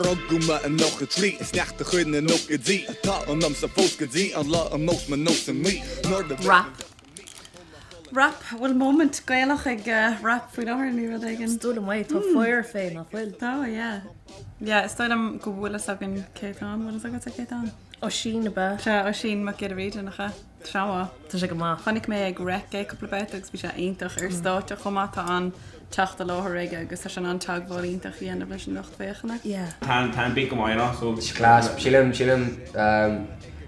Rugadh mé i 93 Is sneachta chuid na nóchaidí atá ionamsa fós go dtí an lá an nós mo nós i mí nuair a bheidh Rap. Rap, bhfuil moment Gaelach ag rap faoi láthair nó rud éigin? Is dóigh liom é, tá fire fé nach bhfuil? Tá, yeah. Yeah, is dóigh liom go bhfuil fhios againn cé atá ann, bhfuil fhios agatsa cé atá ann? Oisín ab ea? Sea, Oisín Mac Giolla Bhríde, nach ea? Tá sé an-mhaith. Tá sé go maith. Chonaic mé ag Reic é cúpla babhta agus bhí sé iontach ar stáitse chomh maith. Tá an-teacht i láthair aige agus tá sé in ann teagmháil iontach a dhéanamh leis an lucht féachana. Yeah. Tá an tá an beat go maith enough so. Class. Sílim, sílim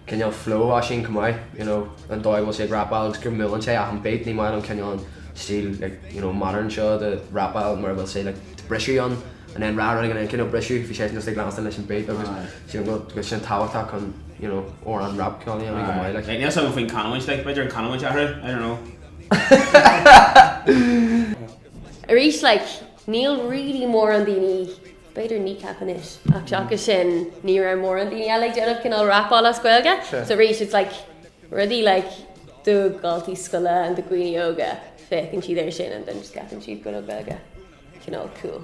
cineál flow Oisín chomh maith, you know, an dóigh a bhfuil sé ag rapáil agus go mbuaileann sé achan beat, ní maith liom cineál an stíl like, you know, modern seo de rapáil mar a bhfuil sé like, briseadh ann and then rá rud éigin and then cineál briseadh, bhí sé just ag leanstan leis an beat agus sílim go bhfuil sin tábhachtach chun, you know, amhrán rap ceoil a dhéanamh go maith like. Like níl 's agam faoin canúint like b'fhéidir an canúint a athrú, I don't know. Arís like níl really mórán daoine, b'fhéidir Kneecap anois, ach seachas sin ní raibh mórán daoine eile ag déanamh cineál rapáil as Gaeilge. So arís it's like rudaí like do dhaltaí scoile and do dhaoine óga féachann siad air sin and then just ceapann siad go bhfuil Gaeilge cineál cool.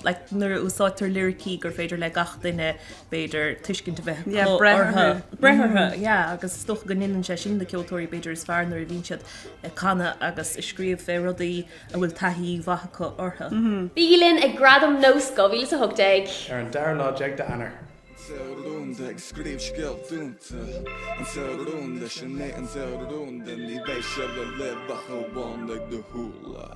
Like nuair a úsáidtear liricí gur féidir le gach duine b'fhéidir tuiscint a bheith Yeah, acu breith orthu. orthu. Breith orthu, yeah, agus is dócha go ndéanann sé sin na ceoltóirí b'fhéidir is fearr nuair a bhíonn siad ag canadh agus ag scríobh fé rudaí a bhfuil taithí mhaith acu orthu. Bígí linn ag Gradaim Nós 2018! Ar an dara lá déag d'Eanáir. An saol rúnda ag scríobh scéal dúnta An saol rúnda, sin é an saol rúnda Ní bheidh sé le léamh ach amháin ag na húlla.